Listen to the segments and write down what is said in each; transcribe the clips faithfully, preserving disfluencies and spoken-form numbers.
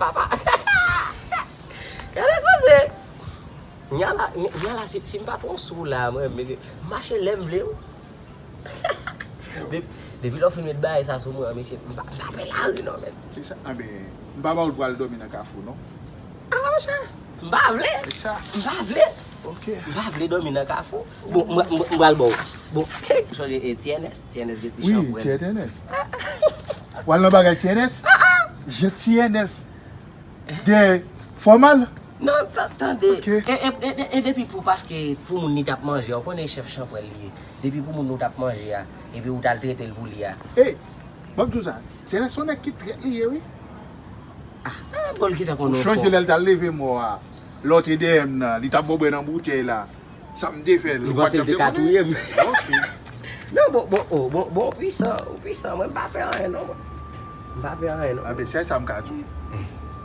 Papa. Gade koze. Nya la, nya la, si, si m pa pran sou la, mwen, mesye, m mache lè m vle, wi. Depi, depi lè w fin met bagay sa sou mwen, mesye, m pa, m pa pè lari, non, men. Se sa, anben, m pa ba w l pral dòmi nan kafou, non. Ah, monchè, m pa vle. Se sa. M pa vle. Ok. M pa vle dòmi nan kafou. Bon, m, m, m pral ba w. Bon, ou sonje, e, T N S, T N S gen ti chanm, wi, T N S. W al nan bagay T N S? Je T N S. De fòmal? Non, ta-, tande. Ok. E, e, e, e, e depi pou, paske pou moun li t ap manje, ou konnen chèf chanpwèl li ye. Depi pou moun ou t ap manje a, epi ou t al trete l pou li a. Ey, ban m di w sa, T N S se yon nèg ki trèt li ye, wi. Ah, ah, bon, l gentan konn yon fò. Ou chonje lè l t al leve mò a, lè w te dèyè m nan, li t ap ba w bwè nan boutèy la. Sa m te fè l, ou pa t janm te konnen? Li panse l te ka touye m. Ok. Non, bon, bon, oh, bon, bon, ou pwisan, ou pwisan. Mwen, m pa pè anyen, non, mwen. M pa pè anyen, non. Anben, sèl sa m ka di w.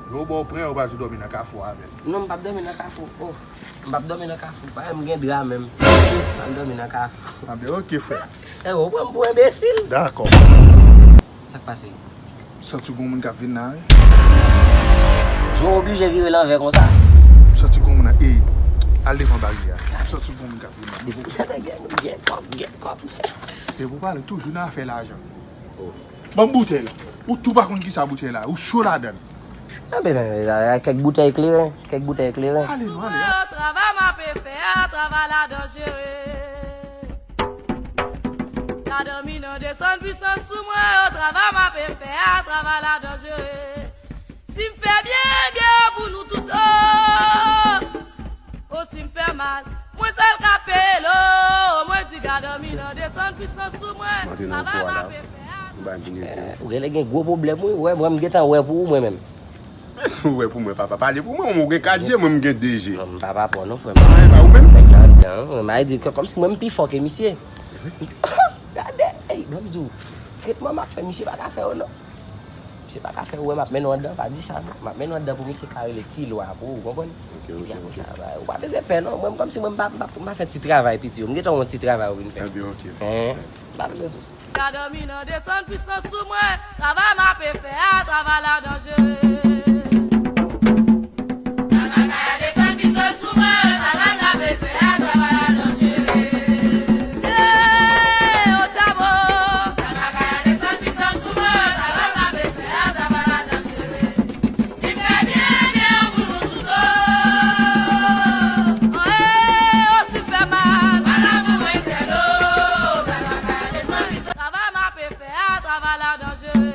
Lè w ba w pran, ou pa di w dòmi nan kafou avè l. Non, m p ap dòmi nan kafou. Oh, m p ap dòmi nan kafou. Pa m gen dra menm. M p ap dòmi nan kafou. Anben, ok, frè. Eh, ou pran m pou enbesil? Dakò. Sa k pase? M santi gon moun k ap vin la, wi. Jan w oblije vire l anvè konsa? M santi gon moun ap, ey, al devan baryè a. M santi gon moun k ap vin la. Depi w gen, gen kòb, gen kòb. Depi w pale toujou nan afè lajan. Oh. Ban m boutèy la. Ou tou pa konn kisa boutèy la. Ou cho ladan l. Anben, kèk boutèy kleren, kèk boutèy kleren. Ale non, ale. Travay m ape fè a, travay la danjere. Ladan mi nan desann pwisans sou mwen, o travay m ape fè a, travay la danjere. Si m fè byen, byen pou nou tout, o. O si m fè mal, mwen sèl k ap peye lo. Mwen di gad anmi nan desann pwisans sou mwen. M antre nan travay m ape fè a. M pa vin ete. Eh, ou genlè gen gwo pwoblèm, wi. Wè, mwen, m gentan wè pou ou, mwen menm. Men si w wè pou mwen, papa, pale pou mwen. Ou gen kat je, mwen, m gen de je. Non, m pa pa pon non, frè m. Mwen pa ou menm? Nèg la anndan, wi, frè m. A di ke kòmsi mwen, m pi fò ke misye. Gade, ey, ban m di w, tretman m ap fè misye pa ka fè yo, non. Misye pa ka fè ou wè m ap mennen w anndan, pa di sa non. M ap mennen w anndan pou misye ka rele Ti Lwa pou ou, konprann? Ok, ok, ok. Epi apre sa, ba, ou pa bezwen pè non. Mwen, kòmsi mwen, m pa, m pa, m pa fè ti travay piti yo. M gentan yon ti travay ou vin fè. Ebyen, ok. Hein? M pa bezwen tou. Gad anmi nan desann pwisans sou mwen. Travay m ape fè a, travay la danjere. Travay la desann pwisans sou mwen. Travay m ape fè a, travay la danjere. Eh, o tabo. Travay la desann pwisans sou mwen. Travay m ape fè a, travay la danjere. Si m fè byen, byen pou nou tout, o. Eh, o si m fè mal, mal la pou mwen sèl, o. Travay m ape fè a, travay la danjere.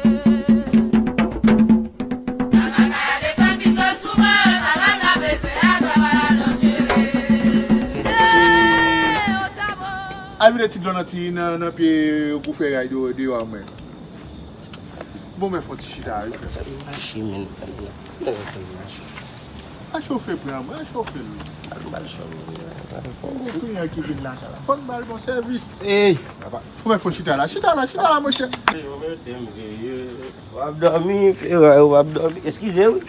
Travay la desann pwisans sou mwen, travay m ape fè a, travay la danjere. Eh, o tabo. Al vide ti dlo nan ti, nan, nan pye gwo fèray deyò, deyò a mwen. Bon, men fò ti chita, wi, frè. Fè m mache, men, fè m, fè m mache. Pa chofe pran, pa chofe l. Al ba l chòm, men, al ba l chòm. Bon, kliyan ki vin lakay la. Fò n ba l bon sèvis. Ey, papa. Bon, men fò chita la, chita la, chita la, monchè. Yo mete m veye. W ap dòmi, fera, w ap dòmi. Eskize, wi.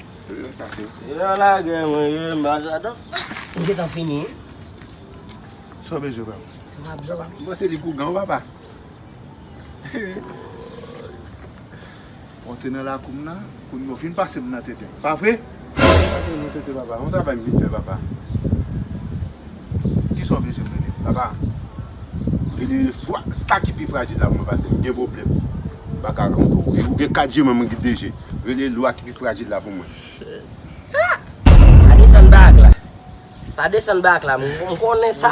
Pase. Yo lage mwen, yo, anbasadè. M gentan fini, wi. Sa w bezwen, papa? Se w ap dòmi. M panse li gougan, papa. Ou te nan lakou m nan, kounye a w vin pase m nan tete. Pa vre? Pase m nan tete, papa. Yon travay m vin fè, papa. Kisa w bezwen m rele? Papa, rele swa sa ki pi frajil la pou mwen, pase m gen pwoblèm. M pa ka rankontre w. Ou gen kat je, mwen, mwen gen de je. Rele lwa ki pi frajil la pou mwen. Ah! Pa desann bak la. Pa desann bak la, m, m konnen sa.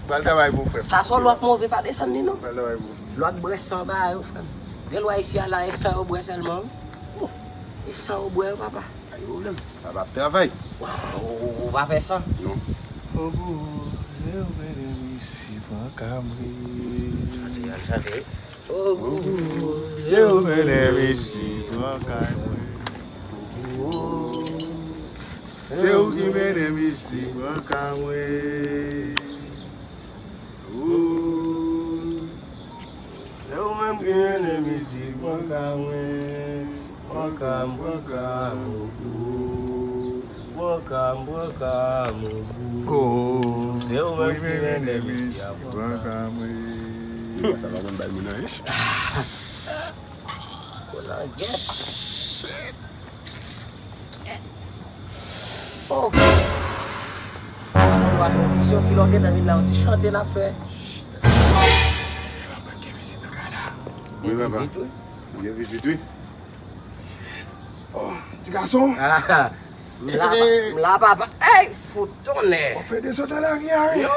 Ba l travay pou frè m. Sa se yon lwa k move, pa desann li non. Ba l travay pou frè m. Lwa k bwè san ba yo, frè m. Gen lwa isi a la, e san yo bwè sèlman, wi. Oh, e san yo bwè, papa. Pa gen pwoblèm. Papa ap travay. Ou, ou, ou pa fè san? Non. Ogou, je w mennen m isi, pran ka m ri. Chante, al chante. Ogou, je w mennen m isi, pran kay mwen. Ogou. Se ou ki mennen m isi, pran ka mwen. Ooh. Se ou menm ki mennen m isi, pran ka mwen. Pran ka m, pran ka m, ooh. Pran ka m, pran ka m, ooh. Oh. Se ou menm ki mennen m isi, pran ka mwen. Sa pa konn bay moun anyen. Langèt. Oh. Yon lwa tranzisyon, kilòt gentan vin la, yon ti chante l ap fè. Wi, papa. Gen vizit, wi. Gen vizit, wi. Oh, ti gason. Ah, m la, m la, papa. Ey, fout tonnè. Ou fè desann nan lari a, wi. Yo.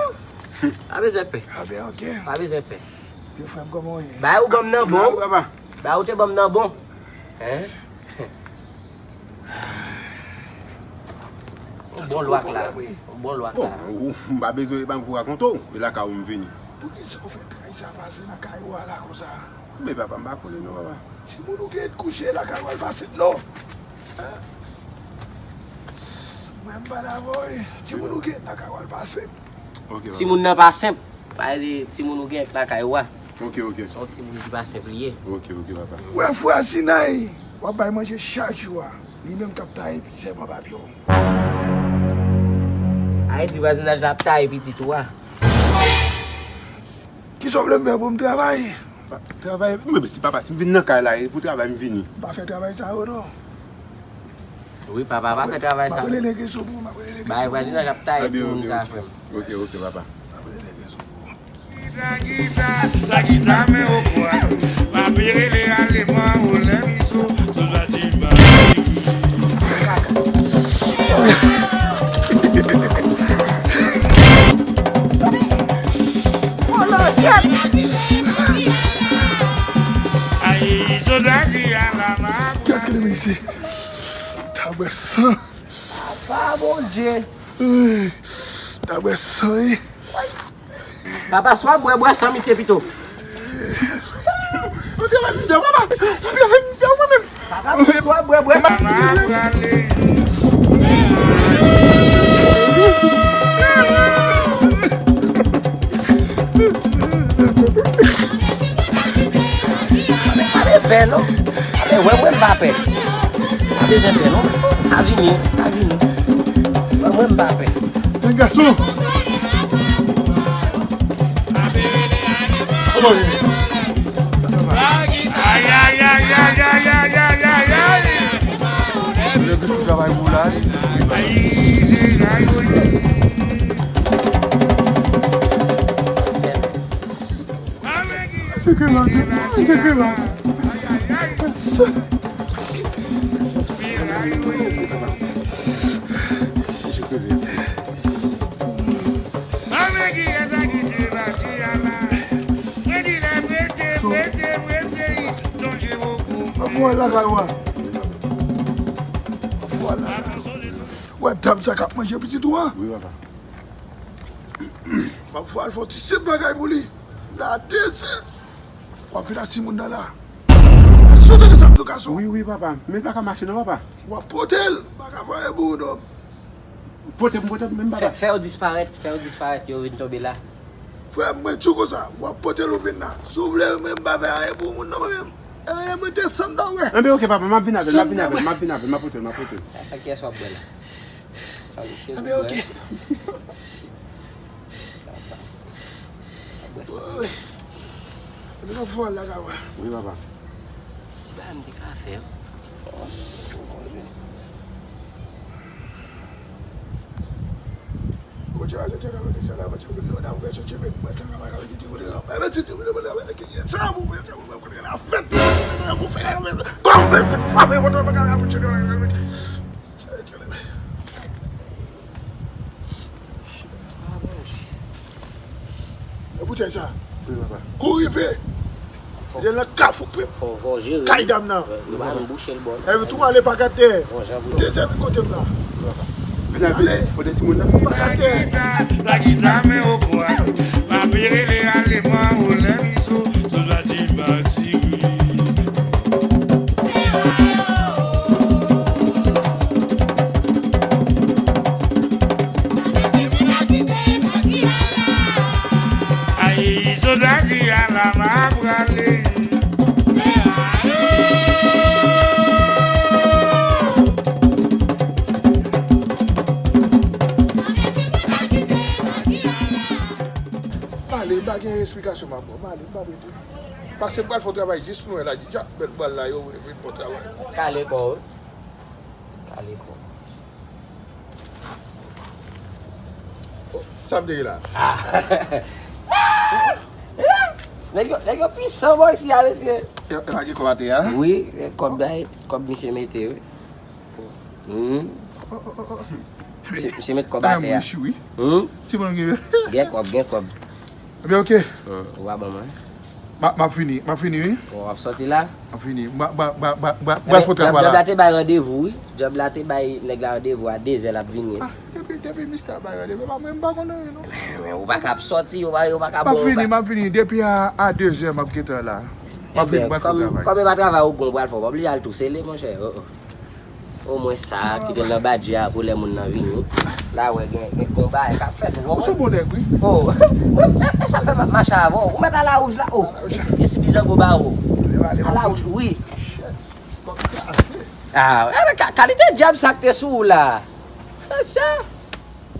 Pa bezwen pè. Ah ben, ok. Pa bezwen pè. Yo, frè m, kòman w ye? Bay ou ban m nan bon. Wi, papa. Bay ou te ban m nan bon. Hein? Yon bon lwak la. Yon bon lwak la. Bon, ou, m pa bezwen epa m pou rakonte w. E lakay ou m vini. Poukisa w fè tray sa pase nan kay ou a la konsa? Men papa, m pa konnen non, papa. Timoun ou gen kouche lakay ou al pase non. Hein? Mwen m pale avè w, wi. Timoun ou gen lakay ou al pase. Ok, papa. Timoun nan pa senp. Pa di timoun ou gen lakay ou a. Ok, ok. Se yon timoun ki pa senp li ye. Ok, ok, papa. Ou wè frè Sinay, w ap bay manje chak jou a. Li menm k ap taye sèpan papyon. Ayiti vwazinaj la ap taye pitit ou a. Kisa w vle m fè pou m travay? Pa, travay, men si papa, si m vin nan kay la, e pou travay m vini. M pa fè travay sa yo non. Wi, papa, pa fè travay sa. M ap rele Nègeso pou ou, m ap rele Nègeso pou ou. Bay vwazinaj ap taye timoun sa, frè m. Ok, ok, papa. M ap rele Nègeso pou ou. Gita, gita, la gita men okwa. M ap rele aleman o lèmiso, sou la timba. Ay, sodati alama. Gad kele men isi. Ta bwè san. Papa Bondye. Ta bwè san, wi. Papa, swa bwè, bwè san misye pito. Ou te fè m pè, papa. Ou te fè m pè, mwen menm. Papa, swa bwè, bwè san. Pa bezwen pè non. Pa bezwen, mwen m pa pè. Pa bezwen pè non. A vini, a vini. Mwen m pa pè. Men gason. Kòman ye? Ay, ay, ay. Leve tout travay pou la. Ay, ay, ay. Se ke la, se ke la. Ann fè w al lakay ou a. Ann fè w al lakay ou. Wè dam sa k ap manje pitit ou an? Wi, papa. M ap fè w al fè yon ti senp bagay pou li. La dezè. W ap vin ak timoun nan la. Èske w tande sa m di w, gason? Wi, wi, papa. Men l pa ka mache non, papa. W ap pote l. M pa ka fè anyen pou ou non. Pote m, pote m, men papa. Fè, fè yo disparèt, fè yo disparèt, yo vin tonbe la. Frè m, mwen di w konsa, w ap pote l ou vin la. Si w vle, men m pa fè anyen pou moun non, mwen menm. Anyen mwen te sanm nan, wè. Enben, ok, papa, m ap vin avè l, m ap vin avè l, m ap vin avè l, m ap pote l, m ap pote l. Sa, sa kiyès w ap bwè la? Sa misye vin bwè. Sa pa. Ap bwè sa. Wi. Epi n ap fè w al lakay ou a. Wi, papa. Ti bagay m te ka fè. E boutèy sa. Wi, papa. Kou rive. Fò, lè l nan kafou, fò, fò jere. Kay dam nan. Yo pa janm bouche l bò. Epi tou ale pa gad dèyè. Bon, jan pou dezè vin kote m la. Vin ale. Kote timoun nan. Pa gad dèyè. La gita, la gita, men okwa. Papi rele aleman o lèmiso, sou la timba siri. Ay, sodati a la ma prale. Male, m pa gen esplikasyon m ap ba w. Male, m p ap rete. Pase m pral fè yon travay jis nou wè la, dja bèl bal la yo vin fè yon travay. Kale kò w. Kale kò w. Sa m te gen la? Ah. Nèg yo, nèg yo pisan bò isi a, mesye. E, e pa gen kòb atè a? Wi, e kòb bay, kòb misye mete, wi. Hmm. Misye, misye met kòb atè a. Hmm? Gen kòb, gen kòb. Ebyen, oke. Hmm, ou pa ban mwen. M ap, m ap fini, m ap fini, wi. Bon, w ap sòti la? M ap fini. M a, m a, m a, m a, m a, m a fè travay la. Djòb la te bay randevou, wi. Djòb la te bay nèg la randevou a dezè l ap vini, wi. Ah, depi, depi misye bay randevou, pa mwen, m pa konn anyen, non. Men ou pa ka ap sòti, ou pa, ou pa ka bon. M ap fini, m ap fini. Depi a, a dezè, m ap gentan la. M ap fini, m ap fè travay. Kòm e pa travay ou gon pral fè, w pa oblije al tou sele, monchè. Oh, oh. Omwen sa, kite l nan badji a pou lè moun nan vini. La, wè, gen, gen gon bagay k ap fèt, ou konprann? Ou se bon nèg, wi. Oh. E sa fè m ap mache avè w. Ou mèt a lawouj la. Oh, e si, e si bizango ba ou. A lawouj, wi. Ah, e, ka-, kalite djab sa k te sou ou la. Sa.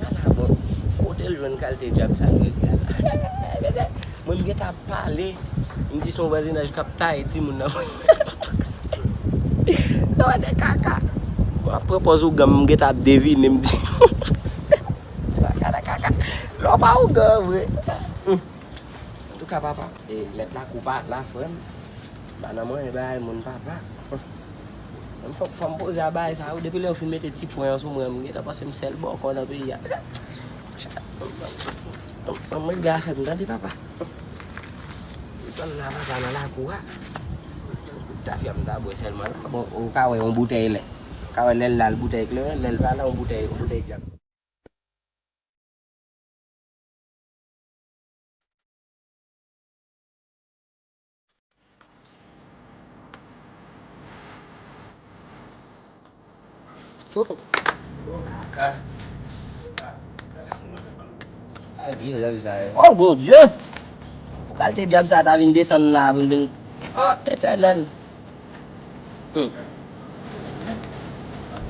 Ala, bon, kote l jwenn kalite djab sa l rele a la? Mwen, m gentan ap pale, m di se yon vwazinaj k ap taye timoun nan. Tande kaka. Mwen ap pran pòz ougan m, m gentan ap devine, m di. Kaka, kaka. Lè w pa ougan vre. Antouka, papa, e, mèt lakou pa la, frè m. Pa nan manyen bagay moun, papa. Mwen fòk, fò m poze a bagay sa yo. Depi lè yo fin mete ti pwen an sou mwen, m gentan panse m sèl bòkò nan peyi a. Mwen, mwen, mwen, gafè m, tande, papa. Zòn la, papa, nan lakou a. Tafya m ta bwè sèlman la. Bon, ou ka wè yon boutèy lè. Ou ka wè lè l la, l boutèy kleren, lè l pa la, yon boutèy, yon boutèy djab. Oh, Bondye! Pou kalite djab sa ta vin desann la pou l vin. Oh, Etènèl! Hmm.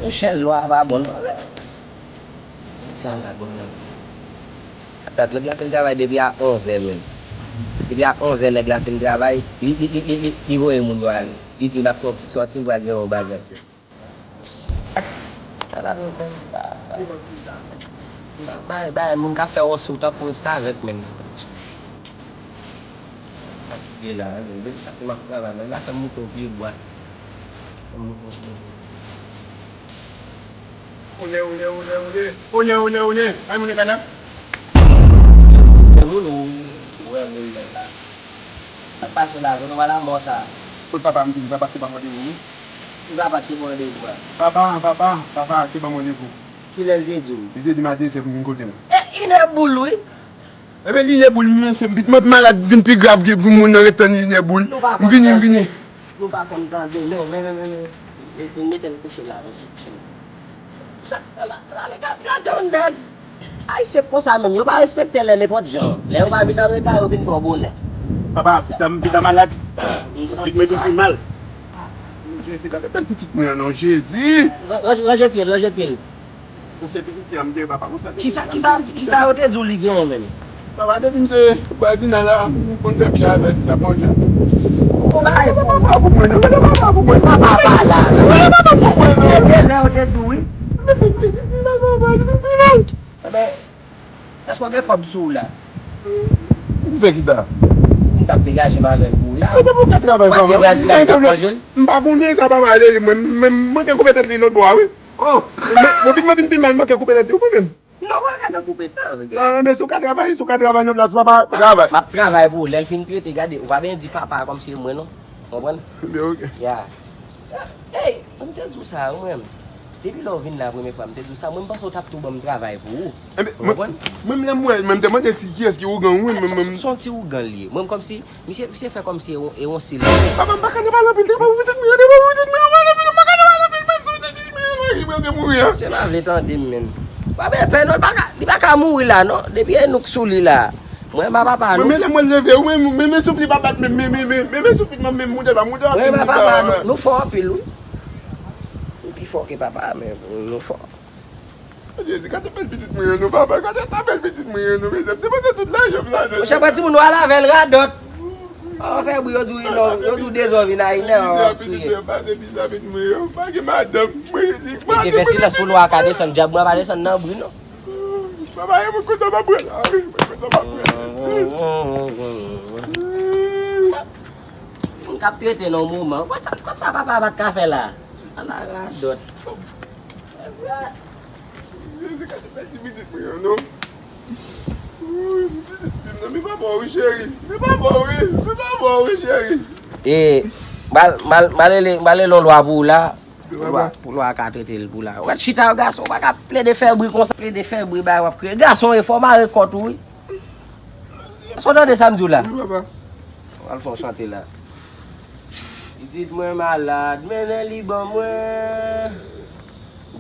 Yon chèz lwa pa bon, non. Sa pa bon, non. Dat nèg la fin travay depi a onzè menm. Depi a onzè nèg la fin travay, li, li, li, li, li, li voye moun yo ale. Li di l ap fè yon ti sòti, l pral gen yon bagay. Sa la nou menm, ba, ba, ba, moun ka fè yon sou tankou restavèk menm. Fatige la, wi, men sa ki m ap travay la, la fè m moute yon pye bwa. Fè m moute yon pye bwa. Olè, olè, olè, olè. Olè, olè, olè. Ay, moun e kana. Fè moun ou, ou wè moun nan. Sa k pase la, zòn ou pa la mò sa. Kot papa m, papa ki ban randevou, wi. Ki papa ki ban randevou a? Papa, papa, papa ki ban randevou. Kilè l te di w? Li te di m a dezè pou m vin kote l. E, inè boul, wi. Ebyen, li inè boul, men se m pit mwen malad vin pi grav ke pou moun nan ret tann li inè boul. M vini, m vini. Nou pa konn tande, men, men, men, men, men. Mete l kouche la, mete l kouche la. Sa, la, la, la, gade, gade yon nèg. Ayisyen konsa menm, yo pa respekte lè nenpòt jan. Lè yo pa vin anreta, yo vin twò bonè. Papa, pita m, pita malad. M santi sa. Pit mwen vin pi mal. Jezi, gade bèl pitit mwen an non, Jezi. Ranje, ranje pye l, ranje pye l. Ou se pitit fi a m te ye, papa, ou sa te. Kisa, kisa, kisa yo te di w li genyen menm? Papa te di m se vwazinay la, m konn fè pye avè l, l ap manje. Ou pa reponn. Papa pou mwen, non, papa pou mwen. Papa pa la. Papa pou mwen, non. E dezè yo te di w, wi. Enben, èske w gen kòb sou w la? Ou fè kisa? M t ap degaje m avè l pou w la. Mwen te pou ka travay, papa. Vwazinay la, manje l. M pa konnen sa, papa, ale, mwen, mwen, mwen te koupe tèt li lòt bò a, wi. Oh! Mwen, mwen vin, mwen vin pi mal, mwen te koupe tèt li, ou konprann? Non, mwen ka nan koupe tèt, wi. Non, non, men si w ka travay, si w ka travay nan plas, papa, travay. M ap travay pou ou. Lè l fin trete, gade, ou pa byen di papa kòmsi e mwen, non. Konprann? Byen, oke. Ya. Ey, m te di w sa, ou menm. Depi lè w vin la premye fwa, m te di w sa, mwen, m panse w t ap tou ban m travay pou ou. Ou konprann? Mwen, mwen, lè m wè, mwen, m te mande si kiyès ki ougan, wi, mwen, mwen. Se yon ti ougan li ye. Mwen, kòmsi, misye, misye fè kòmsi e yon, e yon sil. Papa, m pa ka nan pale anpil, te pa pou pitit mwen, te pa pou pitit mwen, anpil, m pa ka nan pale anpil, menm si w te pitit mwen, mwen, mwen, te mouri, an. Se pa vle tande m, menm. Pa gen pè, non, li pa ka, li pa ka mouri la, non. Depi e nou k sou li la. Mwen, pa papa, nou. Men, men, lè mwen leve, men, men, men souf li pa bat, men, men, men, men, men, men souf li, men, men, moute pa, moute anpil, moute pa, nou, nou fò anpil, wi. Nou pi fò ke papa, men nou fò. Jezi, gade bèl pitit mwen an non, papa, gade sa bèl pitit mwen an non, mezanmi, m te pase tout lajan m ladan. Monchè, pran timoun ou al avè l radòt. An fè bri, yo di w non, yo di w dezòd vin ayinè, an ap kriye. Pase bizè pitit mwen yo, pa gen madanm, mwen di. Mesye, fè silans pou lwa ka desann, dyab mwen pa desann nan bri non. Papa, e mwen kontan pa pran la, wi, mwen kontan pa pran. Timoun k ap trete nan moman. Kot sa, kot sa papa a pa t ka fè la? Ala radòt. Jezi, gade fè ti pitit mwen an, non. Wi, pitit fi m nan, men papa w wi, cheri. Men papa w wi, men papa w wi, cheri. E, m al, m al, m al rele, m al rele yon lwa pou ou la. Pou lwa, pou lwa ka trete l pou la. Wè, chita yon gason, w pa ka plede fè bri konsa, plede fè bri, bay, w ap kriye. Gason e fò mare kòt ou, wi. Èske w tande sa m di w la? Wi, papa. W al fè yon chante la. Pitit mwen malad, mennen li ban mwen.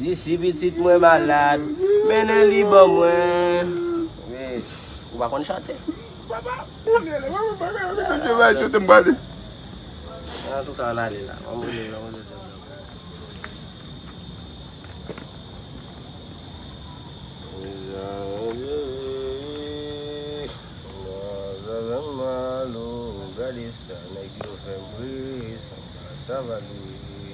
Di si pitit mwen malad, mennen li ban mwen. Wi, ou pa konn chante? Papa, mwen lè, mwen pa ka rete, mwen pa chante, m prale. Antouka, ann ale la. Ann ale la. Gade sa, nèg yo fè m ri, sanba sa va lwe.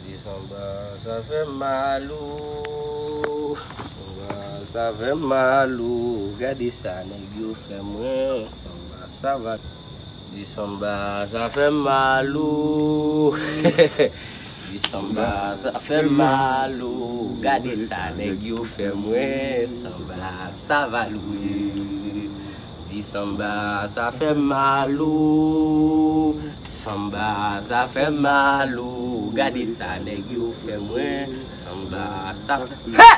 Di sanba sa fè m mal o, sanba sa fè m mal o. Gade sa, nèg yo fè mwen, sanba sa va. Di sanba sa fè m mal o. Di sanba sa fè m mal o. Gade sa nèg yo fè mwen. Sanba sa va lwe. Di sanba sa fè m mal o. Sanba sa fè m mal o. Gade sa nèg yo fè mwen. Sanba sa fè. He!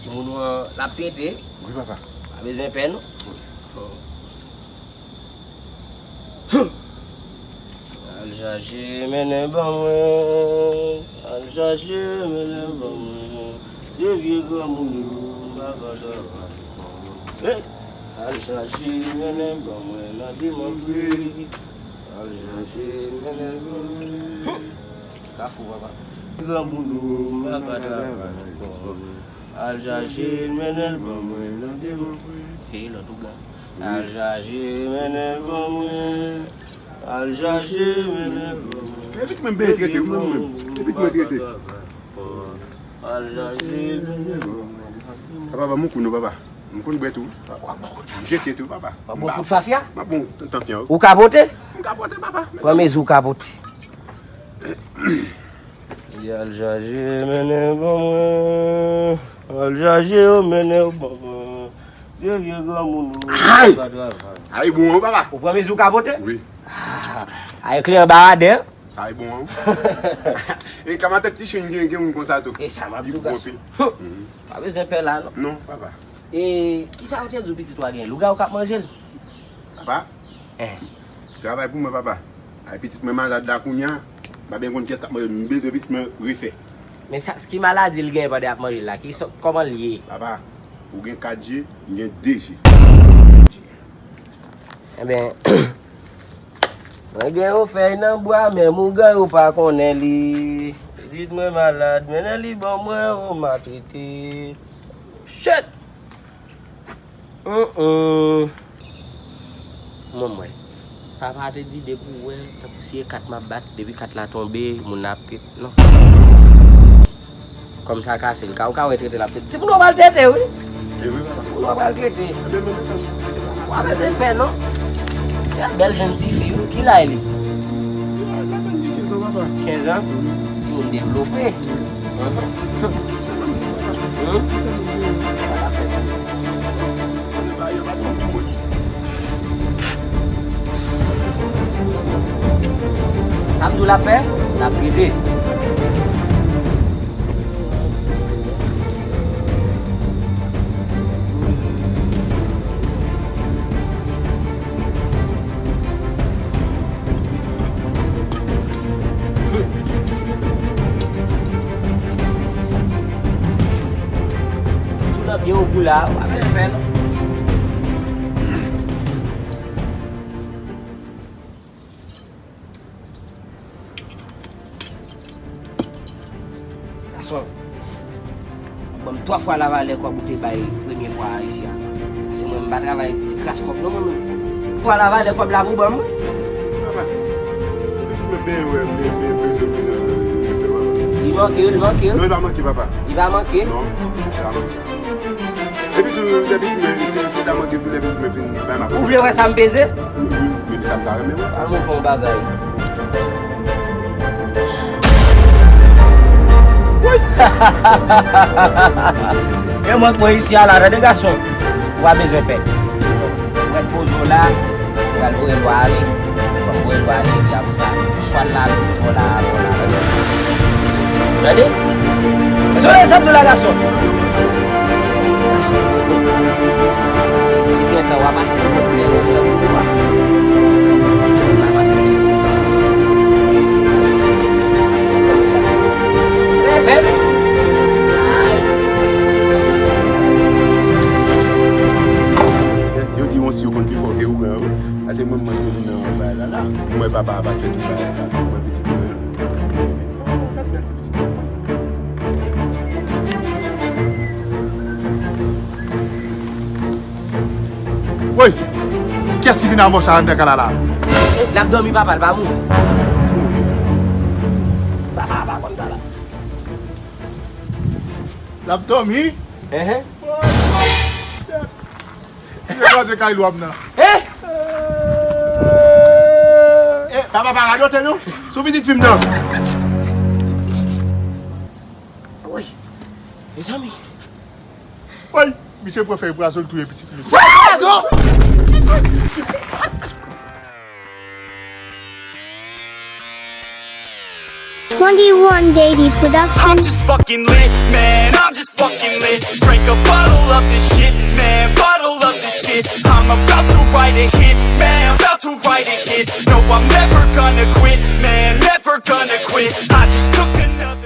Timoun ou an, l ap trete. Wi, papa. Pa bezwen pè, non. Al chache, mennen ban mwen. Al chache, mennen ban mwen. Se vye granmoun yo, m pa ka travay. Hey! Al chache, mennen ban mwen, nan demanbre. Al chache, mennen ban mwen. Kafou, papa. Granmoun yo, m pa ka travay ankò. Al chache l, mennen l ban mwen, nan demanbre. Peye lòt ougan. Al chache, mennen l ban mwen. Al chache, mennen l ban mwen. Epi menm byen trete, ou menm, menm. Epi mwen trete. Al chache, mennen l ban mwen. Papa, ban m yon kou non, papa. M konn bwè tou. M jete tou, papa. W ap bon kout fafya? M ap bon tanfyan, wi. Ou ka pote? M ka pote, papa. Pran mezi ou ka pote. Di al chache, mennen ban mwen. Al chache yo, mennen yo ban mwen. Vye, vye granmoun ou pa travay. Ay, bon, wi, papa. Ou pran mezi ou ka pote? Wi. Ah, ay klè anba aden. Sa e bon, an. E kama tèt ti chen gen, gen moun konsa tou. E sa m ap di w, gason. Pa bezwen pè la, non. Non, papa. E kisa yo te di w pitit ou a gen? Lougawou k ap manje l? Papa, travay pou mwen, papa. Ay, pitit mwen malad la kounye a. M pa byen konn kiyès k ap manje l. M bezwen pitit mwen refè. Men sa, ki maladi l gen pandan y ap manje l la? Ki sòt, kòman l ye? Papa, ou gen kat je, m gen de je. Enben, mwen gen yon fèy nan bwa, men mougan yo pa konnen li. Pitit mwen malad, mennen li ban mwen, yo maltrete. Shit! Hum, hum. Mwen, mwen. Papa te di depi w wè, tankou si e kat m ap bat, depi kat la tonbe, moun nan ap trete, non. Kòm sa kase, l ka, ou ka wè trete l ap trete. Timoun yo pral trete, wi. E wi, papa. Timoun yo pral trete. Ebyen, men sa. W ap bezwen pè, non. Se yon bèl jèn tifi, wi. Ki laj li? Li la, li la, li gen kenz an, papa. Kenz an? Timoun devlope. Sa pa m, papa. Sa pa m. Sa pa fèt. Sa m di w l ap fè, l ap trete. Tou nan pye w gou la, w ap fè non. Gason, ban m twa fwa lavalè kòb ou te bay premye fwa a isi a. Si mwen m pa travay ti kras kòb non mwen menm. Pwa la valè kòb la pou ban m wi. Papa, mwen byen wè, mwen byen bezwen, bezwen, bezwen fè papa. Li manke, li manke. Non, li pa manke, papa. Li pa manke? Non, li pa manke. Epi tou, depi mwen, si, si ta manke pou depi mwen fin bay m ap. Ou vle wè sa m peze? Wi, wi, wi, sa m ta renmen wè. An montre yon bagay. E mwen k pran isi a la, tande gason. Ou pa bezwen pè. Ou mèt poze w la, ou pral voye lwa ale. Fò m voye lwa ale, epi apre sa, swa l la ap dis mò la, mò la, tande. Tande? Se sou lè sa m di w la, gason. Gason. Si, si gen tan, w a pase pou fè koutèy nan men w, w a. Se moun la pa fin rejte. Bèl. Yo di yon si yo konn pi fò ke ougan yo. Ase mwen, mwen, mwen nan bagay la la. Mwen papa a pa t fè tout bagay sa. Mwen pitit mwen. Gad bèl ti pitit mwen. Woy! Kiyès ki vin avè w sa anndan kay la la? L ap dòmi, papa, l pa mouri. Papa, pa konn sa la. L ap dòmi? Enhen. Li kraze kay lwa m nan. Eh! Eh, papa pa radote non. Sou pitit fi m nan. Woy. Mezanmi. Woy, misye pran fèy pwazon, l touye pitit misye. Fèy pwazon! Twenty-one Daily Production. I'm just fucking lit, man. I'm just fucking lit. Drink a bottle of this shit, man. Bottle of this shit. I'm about to write a hit, man. About to write a hit. No, I'm never gonna quit, man. Never gonna quit. I just took another